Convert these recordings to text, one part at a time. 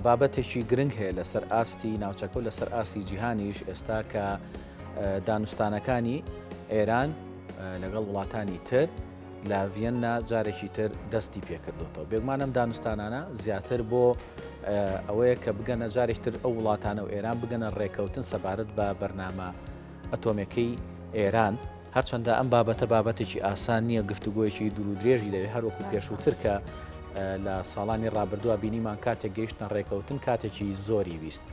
بابەتێکی گرنگ هەیە لەسەر ئاستی ناوچەکە و لەسەر ئاستی جیهانیش ئێستا کە دانوستانەکانی ئێران لەگەڵ وڵاتانی تر لە ڤیەننا جارێکی تر دەستی پێکردوتەوە. بێگومان ئەم دانوستانانە زیاتر بۆ ئەوەیە کە بگەنە جارێکتر ئەو وڵاتانە و ئێران بگەنە ڕێکەوتن سەبارەت بە بەرنامە ئەتۆمەکەی ئێران. هەرچەندە ئەم بابەتە بابەتێکی ئاسان نییە، گفتوگۆیەکی دوور و درێژی دەوێت، هەروەکو پێشووتر کە لە ساڵانی ڕابردووە بینیمان کاتێک گەیشتە ڕێکەوتن کاتێکی زۆری ویست.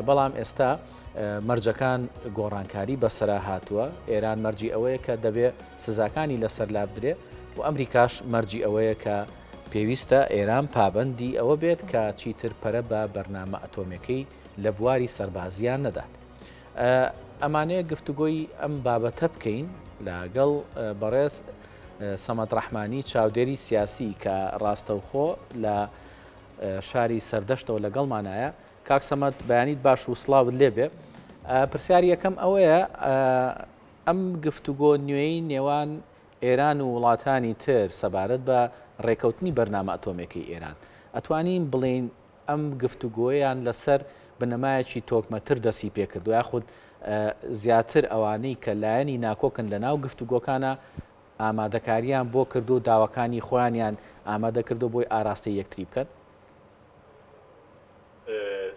بەڵام ئێستا مەرجەکان گۆڕانکاری بەسەرا هاتووە، ئێران مەرجی ئەوەیە کە دەبێ سزاکانی لەسەر لابدرێ و ئەمریکاش مەرجی ئەوەیە کە پێویستە ئێران پابەندی ئەوە بێت کە چیتر پەرە بە بەرنامە ئەتۆمیەکەی لە بواری سەربازییان نەدات. ئەمانەیە گفتوگۆی ئەم بابەتە بکەین لەگەڵ بەڕێز سەمەد ڕەحمانی چاودێری سیاسی کە ڕاستەوخۆ لە شاری سەردەشتەوە لەگەڵمانایە. کاک سەمەد بەیانیت باش و سڵاوت لێبێ. پرسیاری یەکەم ئەوەیە ئەم گفتوگۆ نوێی نێوان ئێران و وڵاتانی تر سەبارەت بە ڕێکەوتنی بەرنامە ئەتۆمێکەی ئێران ئەتوانین بڵێین ئەم گفتوگۆیان لەسەر بنەمایەکی تۆکمەتر دەستی پێکردو یاخود زیاتر ئەوانەی کە لایەنی ناکۆکن لە ناو گفتوگۆکانە ئامادەکاریان بۆ کردو داواکانی خۆیانیان ئامادە کردو بۆی ئاراستەی یەکتری بکەن؟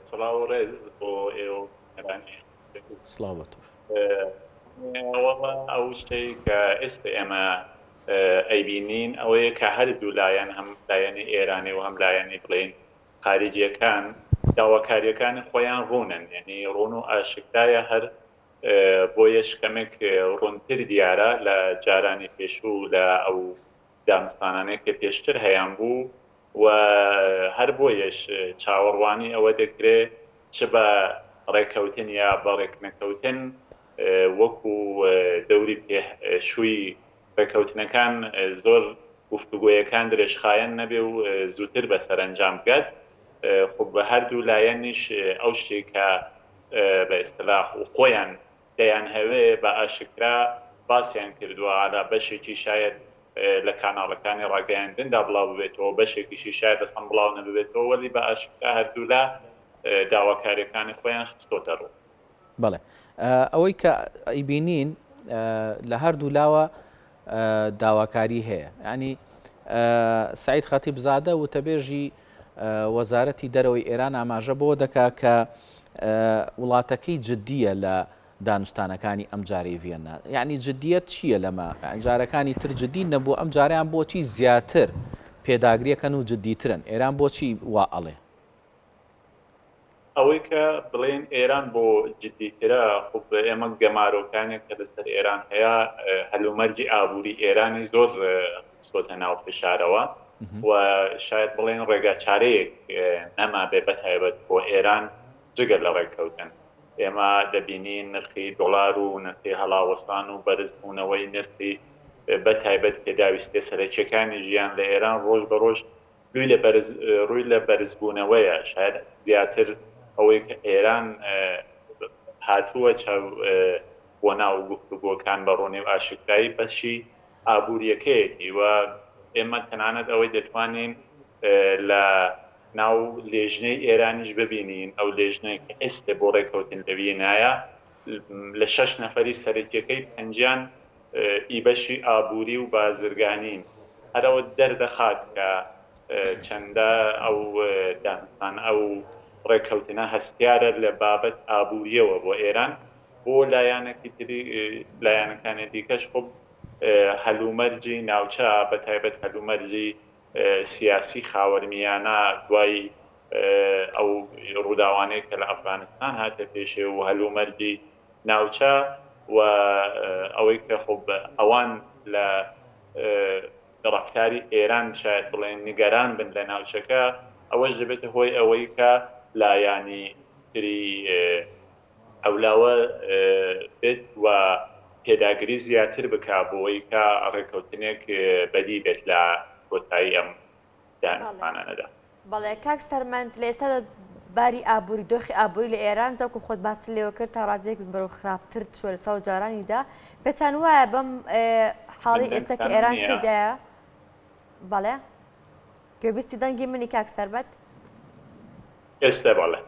سڵاو و ڕێز بۆ ئێوە و بینەرانی. سڵاو بۆ تۆش. وەڵا ئەو شتەی کە ئێستە ئێمە ئەیبینین ئەوەیە کە هەردوو لایەن هەم لایەنی ئێرانی و هەم لایەنی بڵێین خارجیەکان داواکاریەکانی خۆیان ڕوونن یعنی ڕوون و ئاشکرایە هەر بۆیەش کەمێک ڕوونتر دیارە لە جارانی پێشوو لە ئەو دانوستانانەی کە پێشتر هەیان بوو و هەر بۆیەش چاوەڕوانی ئەوە دەکرێ چ بە ڕێککەوتن یا بە ڕێکنەکەوتن وەکو دەوری پێشووی ڕێککەوتنەکان زۆر گفتوگۆیەکان درێژخایەن نەبێ و زووتر بە سەرەنجام بگات. خۆ بە هەردوو لایەنیش ئەو شتێک کە بە ئیستلاح و خۆیان دەیانهەوێ بە ئاشکرا باسیان کردووە، عەلا بەشێکی شایەد لە کاناڵەکانی ڕاگەیاندندا بڵاو ببێتەوە، بەشێکیشی شایەد ئەسڵەن بڵاو نەببێتەوە، وەلی بە ئاشکرا هەردوولا داواکارییەکانی خۆیان خستۆتە ڕوو. بەڵێ ئەوەی کە ئەیبینین لە هەردوو لاوە داواکاری هەیە یانی سعید خەتیب زادە وتەبێژی وەزارەتی دەرەوەی ئێران ئاماژە بۆ دەکا کە وڵاتەکەی جددیە لە دانوستانەکانی ئەم جارەی ڤیەننا یعنی جددیەت چییە لەمە جارەکانی تر جددی نەبوو ئەم جاریان بۆچی زیاتر پێداگریەکەن و جددیترن ئێران بۆچی وا ئەڵێ؟ ئەوەی کە بڵێین ئێران بۆ جدیترە، خوب ئێمە گەمارۆکانێک کە لەسەر ئێران هەیە، هەلومەرجی ئابووری ئێرانی زۆر خستۆتە ناو فشارەوە و شاید بڵێین ڕێگاچارەیەک نەمابێ بە تایبەت بۆ ئێران جگە لە ڕێککەوتن. ئێمە دەبینین نرخی دۆڵار و نرخی هەڵاوەسان و بەرزبوونەوەی نرخی بە تایبەت پێداویستیە سەرەکیەکانی ژیان لە ئێران ڕۆژ بە ڕۆژ رووی لە بەرز رووی لە بەرزبوونەوەیە، شاید زیاتر ئەوەی کە ئێران هاتووە چاو بۆ ناو گفتوگۆکان بە ڕوونی و ئاشکرایی بەشی ئابوورییەکەیەتی و ئێمە تەنانەت ئەوەی دەتوانین لە ناو لێژنەی ئێرانیش ببینین، ئەو لێژنەی کە ئێستێ بۆ ڕێکەوتن لە وینایە لە شەش نەفەری سەرەکیەکەی پەنجیان ئی بەشی ئابووری و بازرگانین، هەر ئەوە دەردەخات کە چەندە ئەو دانوستان ئەو ڕێککەوتنە هەستیارە لە بابەت ئابوورییەوە بۆ ئێران، بۆ لایەنەکی تری لایەنەکانی دیکەش خۆ هەلومەرجی ناوچە بە تایبەت هەلومەرجی سیاسی خاوەرمیانە دوای ئەو ڕووداوانەی کە لە ئەفغانستان هاتە پێشێ و هەلومەرجی ناوچە و ئەوەی کە خۆ ئەوان لە ڕەفتاری ئێران شاید بڵێن نیگەران بن لە ناوچەکە، ئەوەش دەبێتە هۆی ئەوەی کە لایانی تری ئەولاوە بێت و پێداگری زیاتر بکا بۆوەی کە ڕێککەوتنێک بەدی بێت لە کۆتایی ئەم دانوستانانەدا. بەڵێ کاک سەرمەند لە ئێستادا باری ئابووری دۆخی ئابووری لە ئێران جاکو خۆت باست لێوە کرد تا ڕادەیەک بەرەو خراپتر چووە لە چاو جارانیدا پێتان وایە بەم حاڵی ئێستا کە ئێران تێدایە بەڵێ گوێبیستی دەنگی منی کاک سەربەت؟ ئێستا بەڵێ.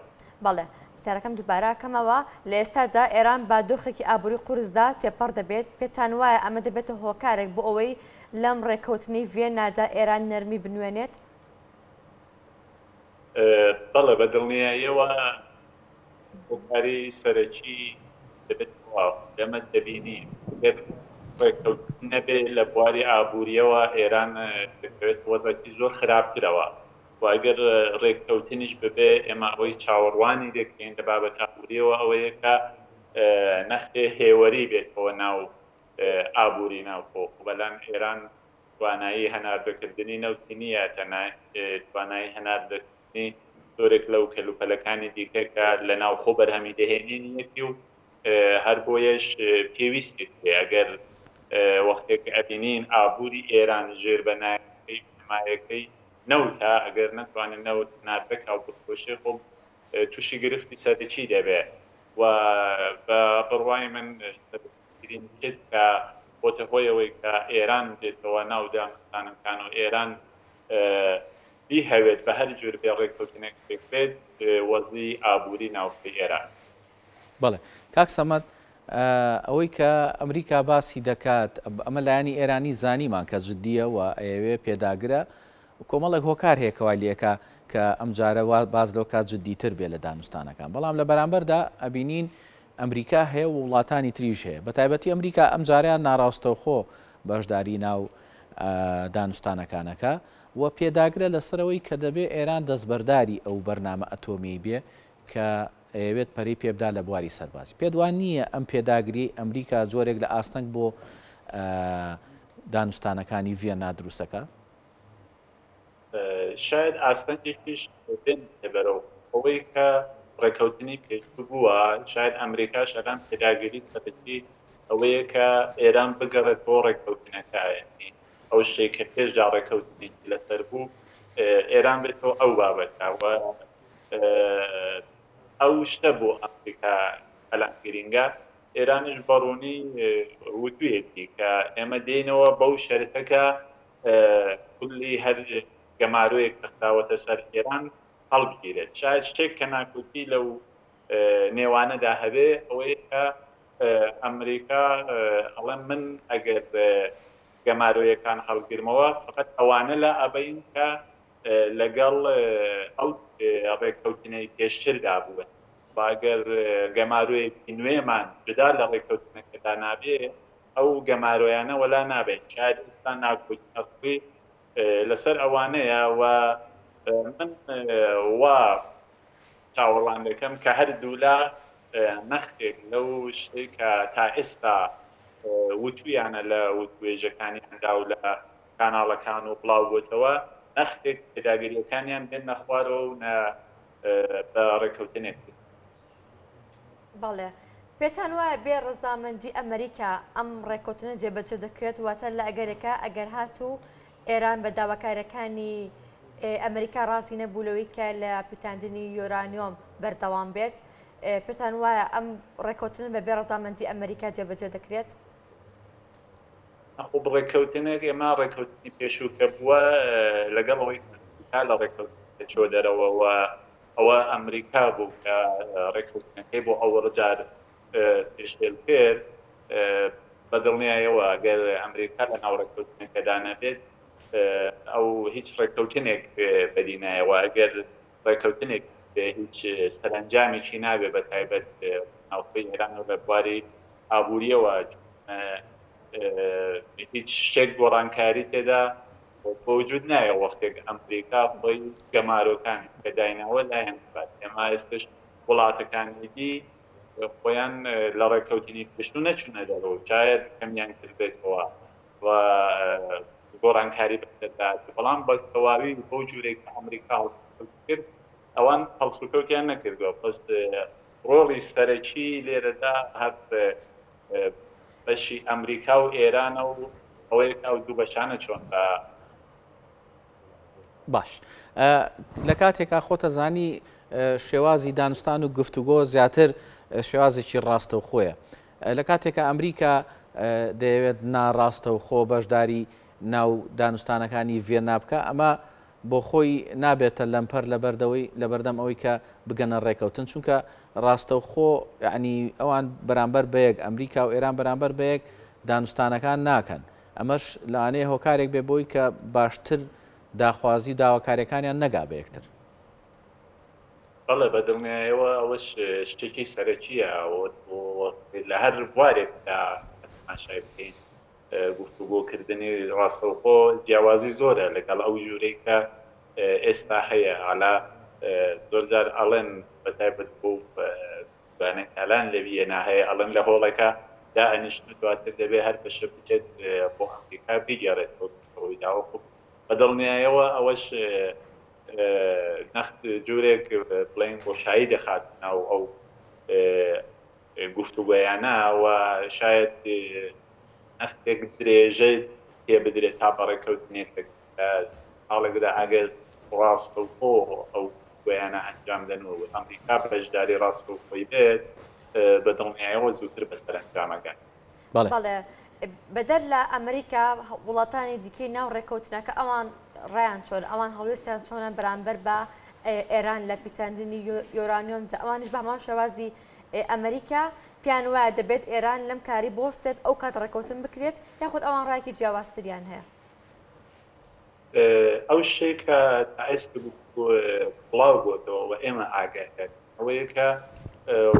بەڵێ. پرسیارەکەم دووبارە ئەکەمەوە، لە ئێستادا ئێران بە دۆخێکی ئابووری قورسدا تێپەڕ دەبێت، پێتان وایە ئەمە دەبێتە هۆکارێک بۆ ئەوەی لەم ڕێککەوتنەی ڤیەننادا ئێران نەرمی بنوێنێت؟ بەڵێ بە دڵنیاییەوە هۆکاری سەرەکی دەبێتەوە. ئێمە دەبینین ئەگەر ڕێککەوتن نەبێ لە بواری ئابوورییەوە ئێران دەکەوێتە وەزعێکی زۆر خراپترەوە و ئەگەر ڕێککەوتنیش ببێ ئێمە ئەوەی چاوەڕوانی دەکەین لە بابەت ئابوورییەوە ئەوەیە کە نەختێ هێوەری بێتەوە ناو ئابووری ناوخۆ. خۆ بەلام ئێران توانایی هەناردەکردنی نەوتی نییە، تەنها توانایی هەناردەکردنی زۆرێک لەو کەلوپەلەکانی دیکە کە لە ناوخۆ بەرهەمی دەهێنێ نییەتی و هەر بۆیەش پێویستی هەیە ئەگەر وەختێک ئەبینین ئابووری ئێران ژێربەنایەکەی بنەمایەکەی نەوتە، ئەگەر نەتوانێت نەوت هەناردە کا و بفرۆشێ خۆ تووشی گرفتی سەرەکی دەبێ و بە بڕوای من گرینگ شت کە بۆتە هۆی ئەوەی کە ئێران بێتەوە ناو دانوستانەکان و ئێران بیهەوێت بە هەر جور بێ ڕێککەوتنێک پێک بێت وەزی ئابووری ناوخۆی ئێران. بەڵێ کاک سەمەد ئەوەی کە ئەمریکا باسی دەکات ئەمە لایەنی ئێرانی زانیمان کە جددیە و ئەیەوێ پێداگرە کۆمەڵێک هۆکار هەیە کە وای لێکا کە ئەمجارە باز لەو کات جددیتر بێ لە دانوستانەکان بەڵام لە بەرامبەردا ئەبینین ئەمریکا هەیە و وڵاتانی تریش هەیە بەتایبەتی ئەمریکا ئەمجارەیان ناڕاستەوخۆ بەشداری ناو دانوستانەکانەکە و پێداگرە لەسەرەوەی کە دەبێ ئێران دەستبەرداری ئەو بەرنامە ئەتۆمیەی بێ کە ئەیەوێت پەرەی پێبدا لە بواری سەربازی. پێت وا نییە ئەم پێداگریەی ئەمریکا جۆرێک لە ئاستەنگ بۆ دانوستانەکانی ڤیەننا دروستەکا؟ شاید ئاستەنگێکیش بێنێتە بەرەو ئەوەی کە ڕێکەوتنی پێشوو بووە، شاید ئەمریکاش ئەلان پێداگری سەرەکی ئەوەیە کە ئێران بگەڕێت بۆ ڕێکەوتنەکە، یانی ئەو شتێک کە پێشدا ڕێکەوتنێکی لەسەر بوو ئێران بێتەوە ئەو بابەتە و ئەو شتە بۆ ئەمریکا ئەلان گرینگە. ئێرانیش بەڕوونی وتوویەتی کە ئێمە دێینەوە بەو شەرتە کە کولی هەر گەمارۆیەک کە خراوەتە سەر ئێران هەڵبگیرێت. شاید شتێک کە ناکۆکی لەو نێوانەدا هەبێ ئەوەیە کە ئەمریکا ئەڵێ من ئەگەر گەمارۆیەکان هەڵگرمەوە فقط ئەوانە لا ئەبەین کە لەگەڵ ئەو ڕێککەوتنەی پێشتردا بوون و ئەگەر گەمارۆیەکی نوێمان جدا لە ڕێککەوتنەکەدا نابێ ئەو گەمارۆیانە وەلا نابێن. شاید ئێستا ناکۆکی ئەسڵی لەسەر ئەوانەیە و من وا چاوەڕوان دەکەم کە هەردوولا نەختێک لەو شتەی کە تا ئێستا وتویانە لە وتوێژەکانیاندا و لە کاناڵەکان و بڵاو بۆتەوە نەختێک پێداگرییەکانیان بێننە خوارەوە و نە بە ڕێککەوتنێک بگەن. بەڵێ. پێتان وایە بێ ڕەزامەندی ئەمریکا ئەم ڕێککەوتنە جێبەجێ دەکرێت؟ واتە لە ئەگەرێکا ئەگەر هاتوو ئێران بە داواکارییەکانی ئەمریکا ڕازی نەبوو لەوەی کە لە پیتاندنی یۆرانیۆم بەردەوام بێت، پێتان وایە ئەم ڕێککەوتنە بە بێ ڕەزامەندی ئەمریکا جێبەجێ دەکرێت؟ خۆ ڕێککەوتنێک ئێمە ڕێککەوتنی پێشوو کە بووە لەگەڵ ئەوەی ئەمریکا لە ڕێککەوتنەکە چووە دەرەوە و ئەوە ئەمریکا بوو کە ڕێککەوتنەکەی بۆ ئەوەڵ جار پێشێل کرد بە دڵنیایەوە گەر ئەمریکا لە ناو ڕێککەوتنەکەدا نەبێت ئەو هیچ ڕێککەوتنێک بەدی نایەوە ئەگەر ڕێککەوتنێک هیچ سەرەنجامێکی نابێ بە تایبەت ناوخۆی ئێران و لە بواری ئابووریەوە هیچ شتێک گۆڕانکاری تێدا بەوجود نایە وەختێک ئەمریکا خۆی گەمارۆکان کە دایناوە لایەن بات ئێمە ئێستش وڵاتەکانی دی خۆیان لە ڕێککەوتنی پێشوو نەچوونە دەرەوە شاید کەمیان کردبێتەوە و گۆڕانکاری بەسەردا بەڵام بە تەواوی بەو جورێک کە ئەمریکا هەڵسوکەوتی کرد ئەوان هەڵسوکەوتیان نەکردووە بەس ڕۆڵی سەرەکی لێرەدا هەر بەشی ئەمریکا و ئێرانە و ئەوەیە کە ئەو دوو بەشانە چۆن بە باش لە کاتێکا خۆتەزانی شێوازی دانوستان و گفتوگۆ زیاتر شێوازێکی ڕاستەوخۆیە لە کاتێکا ئەمریکا دەیەوێت ناڕاستەوخۆ بەشداری ناو دانوستانەکانی ڤێنا بکە ئەمە. بۆ خۆی نابێتە لەمپەر لەبەردەوەی لەبەردەم ئەوەی کە بگەنە ڕێکەوتن چونکە ڕاستەوخۆ یعنی ئەوان بەرامبەر بەیەک ئەمریکا و ئێران بەرامبەر بەیەک دانوستانەکان ناکەن ئەمەش لەوانەیە هۆکارێک بێ بۆی کە باشتر داخوازی و داواکاریەکانیان نەگا بە یەکتر. بەڵێ بە دڵنیایەوە ئەوەش شتێکی سەرەکییە لە هەر بوارێکدا تەماشای بکەین گفتوگۆکردنی ڕاستەوخۆ جیاوازی زۆرە لەگەڵ ئەو ژوورەی کە ئێستا هەیە ئالا زۆرجار ئەڵێن بەتایبەت بۆ بانەکالان لە ویەنا هەیە ئەڵێن لە هۆڵەکە دائەنیشن و دواتر دەبێ هەر بەشە بچێت بۆ ئەمریکا بیگێڕێتەوە ڕووی داوە خۆ بە دڵنیایەوە ئەوەش نەخت جورێک بڵێن بۆشایی دەخات ناو ئەو گفتوگۆیانە و شاید نەختێک درێژە پێ بدرێت تا بەڕێکەوتنێک لە حاڵێکدا ئەگەر ڕاستەوخۆ ئەو گفتوگۆیانە ئەنجام دەن و ئەمریکا بەشداری ڕاستەوخۆی بێت بە دڵنیایەوە زووتر بە سەرەنجام ئەگات. بەڵێ. بەدەر لە ئەمریکا وڵاتانی دیکەی ناو ڕێککەوتنەکە ئەوان ڕایان چۆنە، ئەوان هەڵوێستیان چۆنە بەرامبەر بە ئێران لە پیتاندنی یۆرانیۆمدا، ئەوانیش بە هەمان شێوازی ئەمریکا پێیان وایە دەبێت ئێران لەم کاری بوەستێت ئەو کات ڕێککەوتن بکرێت یاخود ئەوان ڕایەکی جیاوازتریان هەیە؟ ئەو شتەی کە تا ئێستا بڵاو بۆتەوە و ئێمە ئاگادارین ئەوەیە کە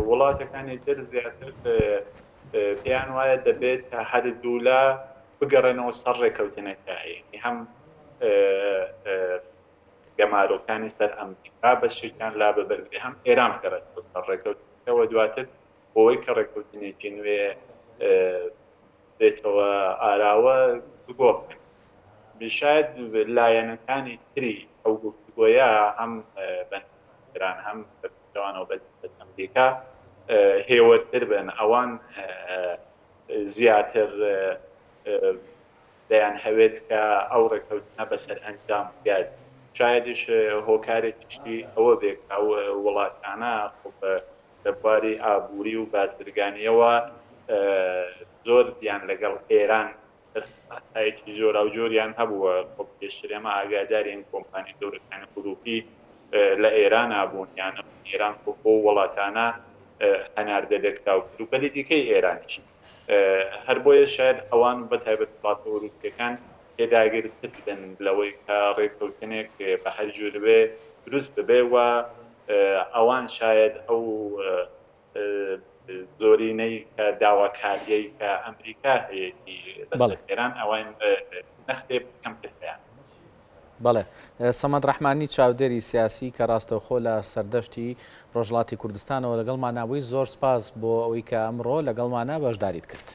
وڵاتەکانی تر زیاتر پێیان وایە دەبێت کە هەردوولا بگەڕێنەوە سەر ڕێکەوتنەکە یعنی هەم گەمارۆکانی سەر ئەمریکا بەشێکیان لا ببردرێ هەم ئێران بگەڕێتەوە سەر ڕێکەوتنەکەوە دواتر بۆی کە ڕێکەوتنێکی نوێ بێتەوە ئاراوە بگۆڕێت. شاید لایەنەکانی تری ئەو گفتوگۆیە هەم بە ئێران هەم بە پێچەوانەوە بە ئەمریکا هێوەرتر بن، ئەوان زیاتر دەیانهەوێت کە ئەو ڕێککەوتنە بە سەرئەنجام بگات. شایدیش هۆکارێکیشی ئەوە بێ کە ئەو وڵاتانە خۆ لە بواری ئابووری و بازرگانییەوە زۆر دیان لەگەڵ ئێران دەستایەکی جۆراوجۆریان هەبووە. خۆ پێشتر ئێمە ئاگادارین کۆمپانیا گەورەکانی ئەوروپی لە ئێرانا بوون یان ئێران خۆ بۆ وڵاتانە هەناردە دەکرا و کەلوپەلی دیکەی ئێرانیش. هەر بۆیە شاید ئەوان بە تایبەت وڵاتە ئەوروپییەکان پێداگرتر بن لەوەی کە ڕێککەوتنێک بە هەر جور بێ دروست ببێ و ئەوان شاید ئەو زۆرینەی کە داواکاریەی کە ئەمریکا هەیەتی لەسەر ئێران ئەوان نەختێ کەمتر هەیە. بەڵێ سەمەد ڕەحمانی چاودێری سیاسی کە ڕاستەوخۆ لە سەردەشتی ڕۆژهەڵاتی کوردستانەوە لەگەڵمانا بووی زۆر سپاس بۆ ئەوەی کە ئەمڕۆ لەگەڵمانا بەشداریت کرد.